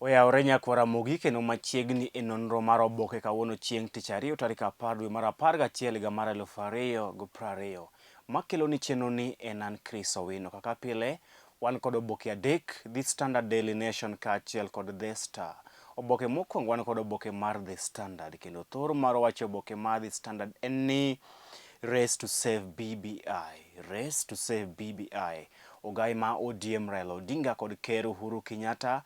Oyawore nyakwar Ramogi kendo machiegni e nonro mar oboke kawuono chieng' tich ariyo tarik 10 dwe mar 11 higa mar 2020. Makeloni chenro ni en an Chris Owino. Kaka pile, wan kod oboke adek, The Standard Daily Nation kaachiel kod The Star. Oboke mokwongo wan kod oboke mar The Standard kendo thor mar wacho oboke mar The Standard en ni Race to save BBI, Race to save BBI. Ogai ma ODM Raila Odinga kod Ker Uhuru Kenyatta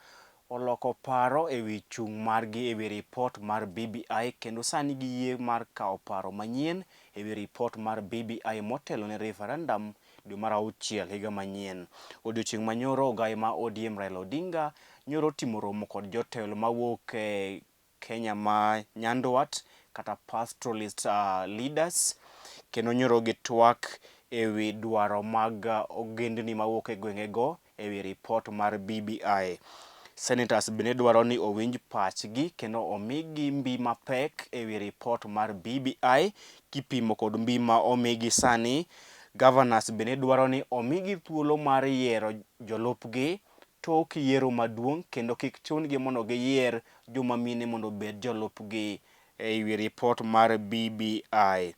oloko paro e wi chung' margi e wi ripot mar BBI kendo sani giyie mar kawo paro manyien e wi ripot mar BBI motelo ne referendum dwe mar auchiel higa manyien. Odiochieng' manyoro ogai ma ODM Raila Odinga nyoro otimo romo kod jotelo mawuok e Kenya ma nyandwat kata pastoralist leaders kendo nyoro gitwak e wi dwaro mag ogendni mawuok e gwengego e wi ripot mar BBI. Senators bende dwaro ni owinj pachgi kendo omigi mbi mapek e wi ripot mar BBI kipimo kod mbi ma omigi sani. Governors bende dwaro ni omigi thuolo mar yiero jolupgi tok yiero maduong' kendo kik chun-gi mondo giyier joma mine mondo obed jolupgi e wi ripot mar BBI.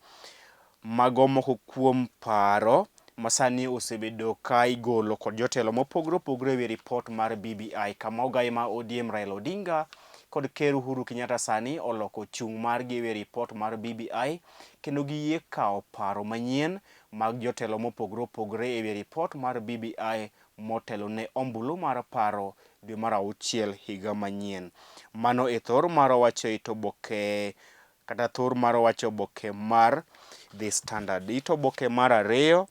Mago moko kuom paro ma sani osebedo ka igolo kod jotelo mopogore opogore e wi ripot mar BBI kama ogai ma ODM Raila Odinga kod Ker Uhuru Kenyatta sani oloko chung' margi e wi ripot mar BBI kendo giyie kawo paro manyien mag jotelo mopogore opogore e wi ripot mar BBI motelo ne ombulu mar paro dwe mar auchiel higa manyien. Mano e thor mar wacho it oboke kata thor mar wacho oboke mar The Standard. It oboke mar ariyo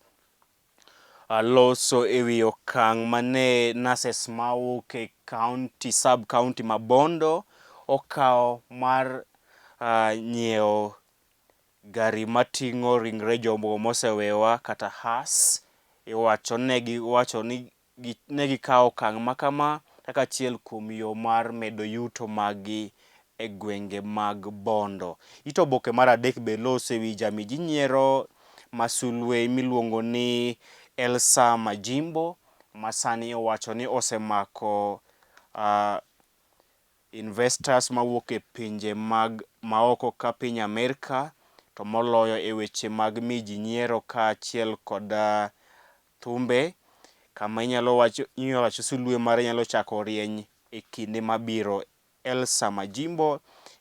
loso e wi okang' mane nurses mawuok e county, sub county ma Bondo okawo mar nyiewo Gari mating'o ringre jogo mosewewa kata hearse iwacho ne giwacho ni ne gikawo okang' ma kama kaka achiel kuom yo mar medo yuto maggi e gwenge mag Bondo. It oboke mar adek be loso e wi jami ji nyiero ma sulwe miluongo ni Elsa Majimbo ma sani owacho ni osemako Investors mawuok e pinje mag maoko ka piny Amerka to moloyo e weche mag miji nyiero kaachiel kod thumbe kama inyalo wacho inyalo wacho sulwe mare nyalo chako rieny e kinde mabiro. Elsa Majimbo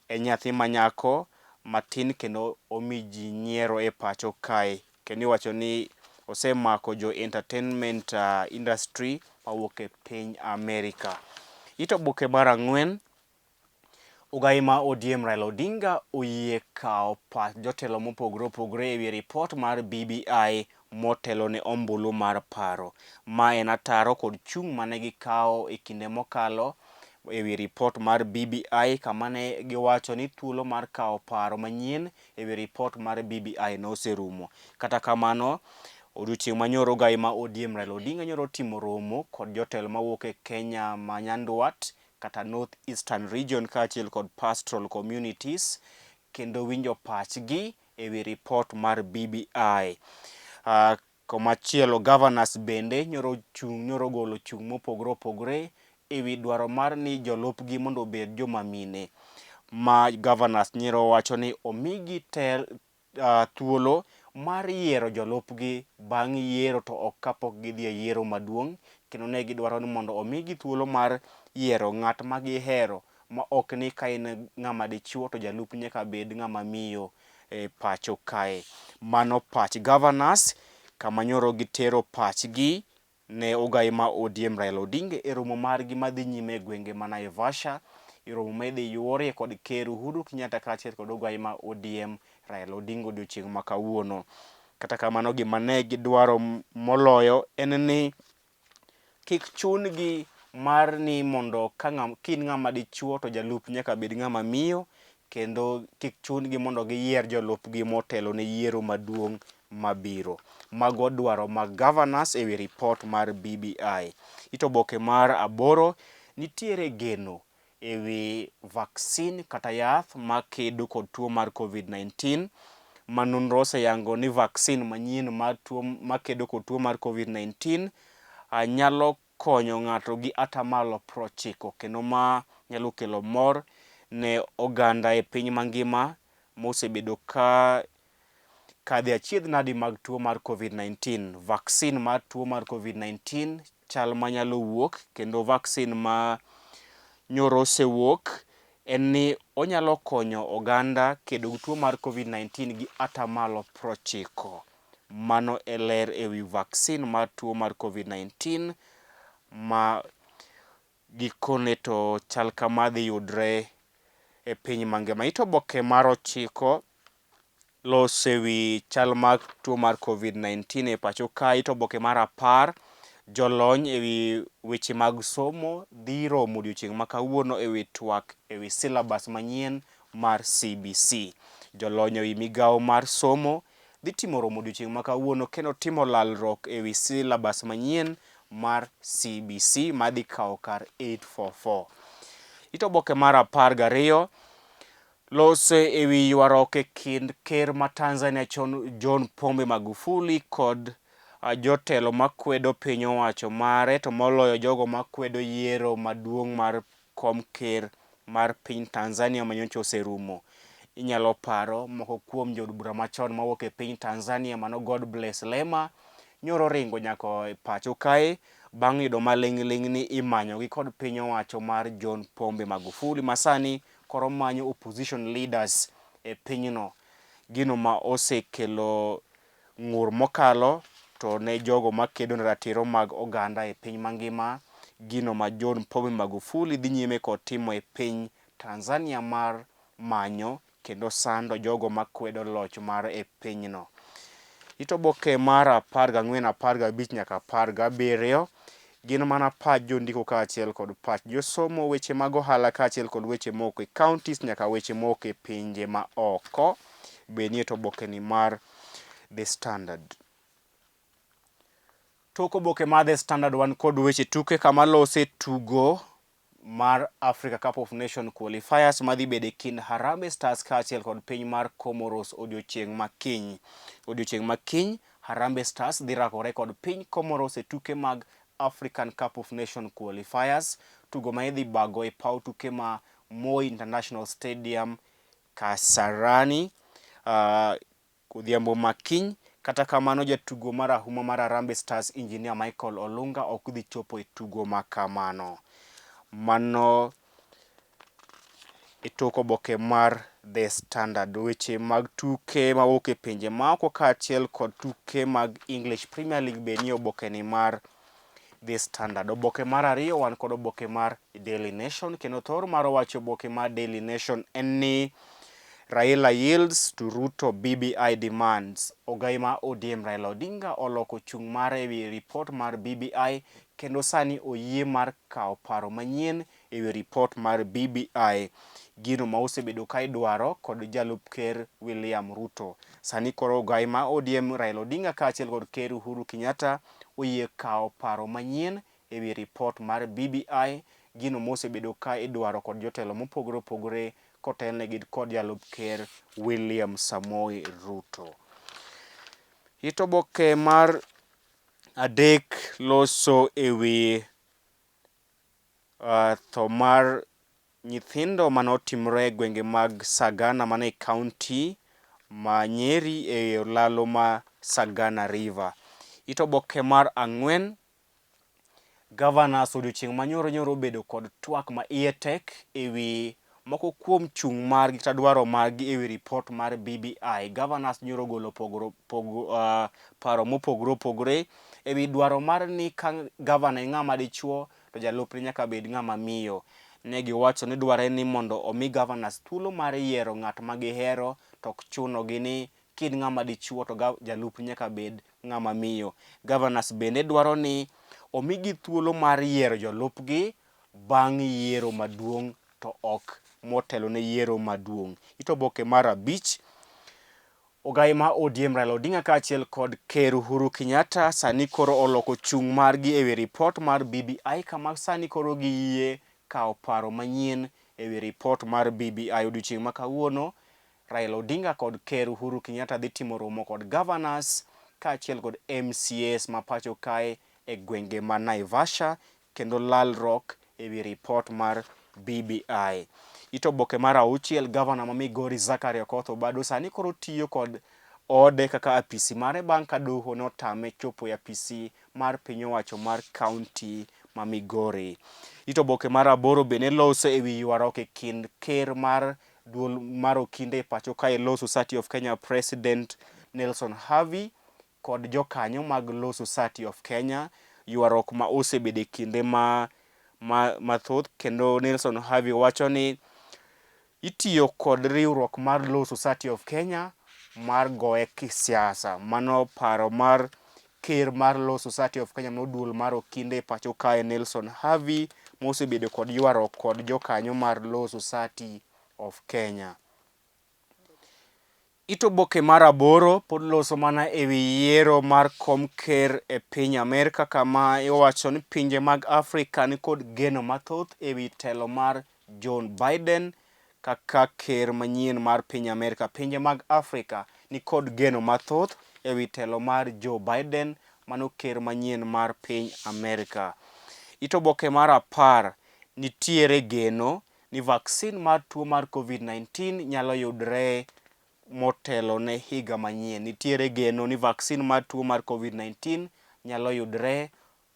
en nyathi manyako matin kendo omi ji nyiero e pacho kae. Kendo iwacho ni osemako jo entertainment industry mawuok e piny Amerika. It oboke mar ang'wen, Ogai ma ODM Raila Odinga oyie kawo pach jotelo mopogore opogore e wi ripot mar BBI motelo ne ombulu mar paro. Ma en ataro kod chung' mane gikawo e kinde mokalo e wi ripot mar BBI kama ne giwacho ni thuolo mar kawo paro manyien e wi ripot mar BBI noserumo. Kata kamano, odiochieng' ma nyoro ogai ma ODM Raila Odinga nyoro otimo romo kod jotelo mawuok e Kenya ma nyandwat kata North Eastern Region kaachiel kod pastoral communities kendo winjo pachgi e wi ripot mar BBI. Komachielo governors bende nyoro chung' nyoro ogolo chung' mopogore opogore e wi dwaro mar ni jolupgi mondo obed joma mine. Ma governors nyoro wacho ni omigi tel, thuolo mar yiero jolupgi bang' yiero to ok kapok gidhi e yiero maduong' kendo ne gidwaro ni mondo omigi thuolo mar yiero ng'at ma gihero ma ok ni ka in ng'ama dichuo to jalupni nyaka bed ng'ama miyo e pacho kae. Mano pach governors kama nyoro gitero pachgi ne ogai ma ODM Raila Odinga e romo margi madhi nyime e gwenge ma Naivasha, e romo ma idhi yuorie kod Ker Uhuru Kenyatta kaachiel kod ogai ma ODM Raila Odinga odiochieng' ma kawuono. Kata kamano gima ne gidwaro moloyo en ni kik chun-gi mar ni mondo ka in ng'ama dichuo to jalup nyaka bed ng'ama miyo kendo kik chun-gi mondo giyier jolupgi motelo ne yiero maduong' mabiro. Mago dwaro mag governors e wi ripot mar BBI. It oboke mar aboro nitiere geno e wi vaccine kata yath makedo kod tuo mar Covid-19 ma nonro oseyango ni vaccine manyien mar tuo makedo kod tuo mar Covid-19 nyalo konyo ng'ato gi atamalo 90 kendo ma nyalo kelo mor ne oganda e piny mangima mosebedo ka kadhe achiedh nadi mag tuo mar Covid-19. Vaccine mar tuo mar Covid-19 chal manyalo wuok kendo vaccine ma nyoro osewuok en ni onyalo konyo oganda kedo gi tuo mar Covid-19 gi atamalo 90. Mano e ler ewi vaccine mar tuo mar Covid-19 ma gikone to chal kama dhi yudre e piny mangima. It oboke mar 9 loso e wi chal mar tuo mar Covid-19 e pacho kae. To oboke mar 10, jolony e wi weche mag somo dhi romo odiochieng' ma kawuono e wi twak e wi syllabus manyien mar CBC. Jolony e wi migawo mar somo dhi timo romo odiochieng' ma kawuono kendo timo lalruok e wi syllabus manyien mar CBC madhi kawo kar 844. It oboke mar 12 lose e wi ywaruok e kind ker ma Tanzania chon John Pombe Magufuli kod jotelo makwedo piny owacho mare to moloyo jogo makwedo yiero maduong' mar kom ker mar piny Tanzania manyocha oserumo. Inyalo paro moko kuom jood bura machon mawuok e piny Tanzania mano Godbless Lema nyoro oringo nyaka e pacho kae bang' yudo maling'ling' ni imanyogi kod piny owacho mar John Pombe Magufuli masani koro manyo opposition leaders e pinyno. Gino ma osekelo ng'ur mokalo to ne jogo makedo ne ratiro mag oganda e piny mangima, gino ma John Pombe Magufuli dhi nyime kod timo e piny Tanzania mar manyo kendo sando jogo makwedo loch mare e pinyno. It oboke mar 14, 15 nyaka 17 gin mana pach jondiko kaachiel kod pach josomo, weche mag ohala kaachiel kod weche moko e counties nyaka weche moko e pinje ma oko be nie to obokeni mar The Standard. Tok oboke mar The Standard wan kod weche tuke kama lose tugo mar Africa Cup of Nation qualifiers madhi bedo e kind Harambee Stars kaachiel kod piny mar Comoros odiochieng' ma kiny. Odiochieng' ma kiny, Harambee Stars dhi rakore kod piny Comoros e tuke mag African Cup of Nation qualifiers, tugo ma idhi bago e paw tuke ma Moi International Stadium Kasarani Odhiambo ma kiny. Kata kamano jatugo marahuma mar Harambee Stars Engineer Michael Olunga ok dhi chopo e tugo ma kamano. Mano e tok oboke mar The Standard. Weche mag tuke mawuok e pinje maoko kaachiel kod tuke mag English Premier League be nie oboke ni mar The Standard. Oboke mar ariyo wan kod oboke mar Daily Nation kendo thor mar wacho oboke mar Daily Nation en ni Raila yields to Ruto BBI demands. Ogai ma ODM Raila Odinga oloko chung' mare ewi ripot mar BBI kendo sani oyie mar kawo paro manyien ewi ripot mar BBI, gino ma osebedo ka idwaro kod jalup ker William Ruto. Sani koro ogai ma ODM Raila Odinga kaachiel kod ker Uhuru Kenyatta oyie kawo paro manyien ewi ripot mar BBI, gino mosebedo ka idwaro kod jotelo mopogore opogore kotelnegi kod jalup ker William Samoei Ruto. It oboke mar adek loso ewi tho mar nyithindo mane otimore e gwenge mag Sagana mane e kaunti ma Nyeri e olalo ma Sagana River. It oboke mar ang'wen, Governors odiochieng' ma nyoro nyoro obedo kod twak ma iye tek ewi moko kuom chung' margi kata dwaro margi ewi ripot mar BBI. Governors nyoro ogolo paro mopogore opogore ewi dwaro mar ni ka gavana en ng'ama dichuo to jalupne nyaka bed ng'ama miyo. Ne giwacho ni dwarre ni mondo omi governors thuolo mar yiero ng'at ma gihero to ok chunogi ni ka in ng'ama dichuo to jalupni nyaka bed ng'ama miyo. Governors bende dwaro ni omigi thuolo mar yiero jolupgi bang' yiero maduong' to ok motelo ne yiero maduong'. It oboke mar abich, Ogai ma ODM Raila Odinga kaachiel kod Ker Uhuru Kenyatta sani koro oloko chung' margi ewi ripot mar BBI kama sani koro giyie kawo paro manyien ewi ripot mar BBI. Odiochieng' ma kawuono Raila Odinga kod Ker Uhuru Kenyatta dhi timo romo kod governors kaachiel kod MCAs ma pacho kae e gwenge ma Naivasha kendo lalruok ewi ripot mar BBI. It oboke mar auchiel, Gavana ma Migori Zachary Okoth Obado sani koro tiyo kod ode kaka apisi mare bang' ka doho ne otame chopo e apisi mar piny owacho mar kaunti ma Migori. It oboke mar aboro bende loso e wi ywaruok e kind ker mar duol mar okinde e pacho kae Law Society of Kenya President Nelson Havi kod jokanyo mag Law Society of Kenya, ywaruok ma osebedo e kinde ma mathoth kendo Nelson Havi wacho ni itiyo kod riwruok mar Law Society of Kenya mar goye kisiasa. Mano paro mar ker mar Law Society of Kenya no duol mar okinde e pacho kae Nelson Havi mosebedo kod ywaruok kod jokanyo mar Law Society of Kenya. It oboke mar aboro pod loso mana e wi yiero mar kom ker e piny Amerka kama iwacho ni pinje mag Afrika nikod geno mathoth e wi telo mar John Biden kaka ker manyien mar piny Amerka. Pinje mag Afrika nikod geno mathoth e wi telo mar Joe Biden mano ker manyien mar piny Amerka. It oboke mar apar nitiere geno ni vaksin mar tuo mar Covid-19 nyalo yudre motelo ne higa manyien. Nitiere geno ni vaksin mar tuo mar Covid-19 nyalo yudre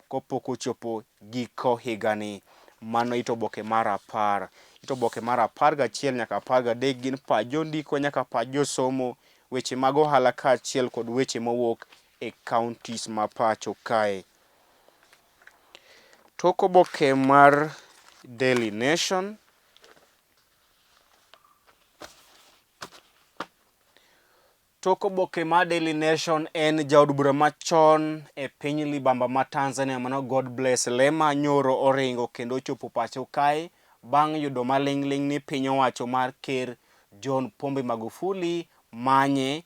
kopok ochopo giko higani. Mano it oboke mar apar. It oboke mar 11 nyaka 13 gin pach jondiko nyaka pach josomo, weche mag ohala kaachiel kod weche mowuok e counties ma pacho kae. Tok oboke mar Daily Nation Tok oboke mar Daily Nation en jaod bura machon e piny libamba ma Tanzania mano Godbless Lema nyoro oringo kendo ochopo pacho kae bang' yudo maling'ling' ni piny owacho mar ker John Pombe Magufuli manye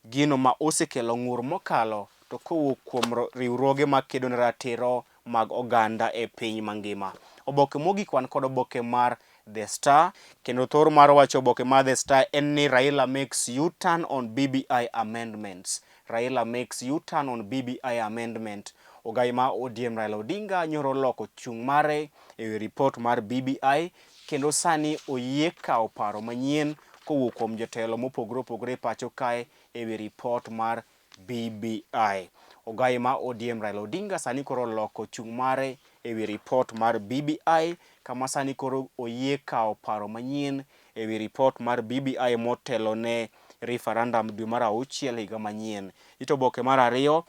gino ma osekelo ng'ur mokalo to kowuok kuom riwruoge makedo ne ratiro mag oganda e piny mangima. Oboke mogik wan kod oboke mar The Star kendo thor mar wacho oboke mar The Star en ni Raila makes U-turn on BBI amendments. Raila makes U-turn on BBI amendment. Ogai ma ODM Raila Odinga nyoro loko chung' mare e wi ripot mar BBI kendo sani oyie kawo paro manyien kowuok kuom jotelo mopogore opogore e pacho kae e wi ripot mar BBI. Ogai ma ODM Raila Odinga sani koro oloko chung' mare e wi ripot mar BBI kama sani koro oyie kawo paro manyien e wi ripot mar BBI motelo ne referendum dwe mar auchiel higa manyien. It oboke mar ariyo,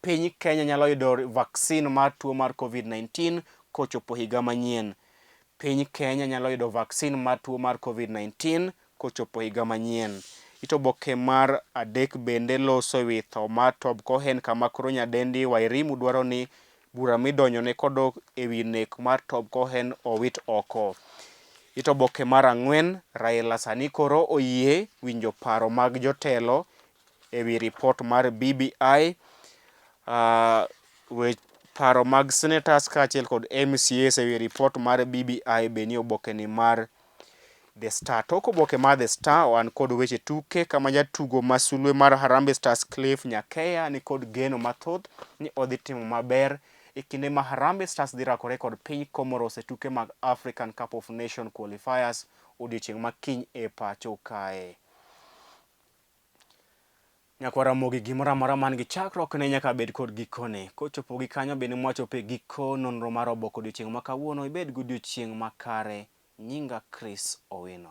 piny Kenya nyalo yudo vaccine mar tuo mar Covid-19 kochopo higa manyien. Piny Kenya nyalo yudo vaccine mar tuo mar Covid-19 kochopo higa manyien. It oboke mar adek bende loso e wi tho mar Tob Cohen kama koro nyadendi Wairimu dwaro ni bura midonjone kodok e wi nek mar Tob Cohen owit oko. It oboke mar ang'wen, Raila sani koro oyie winjo paro mag jotelo e wi ripot mar BBI. Uh, paro mag senators kaachiel kod MCAs e wi ripot mar BBI be ni oboke ni mar The Star. Tok oboke mar The Star wan kod weche tuke kama jatugo ma sulwe mar Harambee Stars Cliff Nyakeya ni kod geno mathoth ni odhi timo maber e kinde ma Harambee Stars dhi rakore kod piny Comoros e tuke mag African Cup of Nation qualifiers odiochieng' ma kiny e pacho kae. Nyakwar Ramogi gimoro amora man gi chakruok ne nyaka bed kod gikone. Kochopo gi kanyo bende mwachopo e giko nonro mar oboke odiochieng' ma kawuono ibed gi odiochieng' makare. Nyinga Chris Owino.